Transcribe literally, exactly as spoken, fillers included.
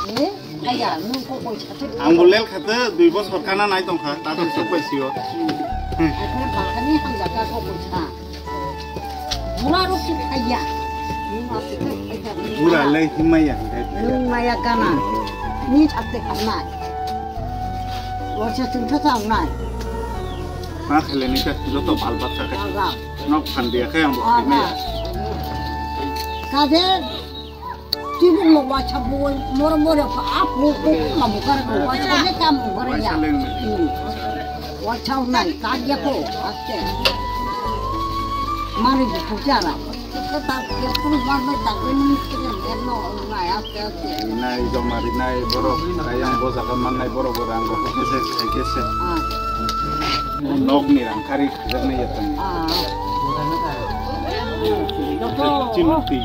Eh, kaya, nung kok koi sa. Ang bo lel khate dui bosor kana nai tongkha, ta to sok pai sio. Akhir bakani hamjak kok koi sa. Bura rok se kaya. Bura le himaya. Nung maya kana. Ni sakte kanai. Wasa chungtha tangnai. Ma khale ni ta joto bal bak kha. Aga. Nok phan dia khe ang bo. Aga. Kade. Tibuk no wacha boi, moro moro pa apu ko ma bukar ko wacha ne kam bukar ya. Wacha leng. Hmm. Wacha nai ka dia ko aste. Mari di puja ra. Ko ta ke pun mar me ta ke ni ke ne no nai aste aste. Nai jomari nai borok, kayang bo jaga man nai borok borok ang ko kese kese. Ah. Nok ni rang kari khajak nai yatang. Ah. Joto. Chinti.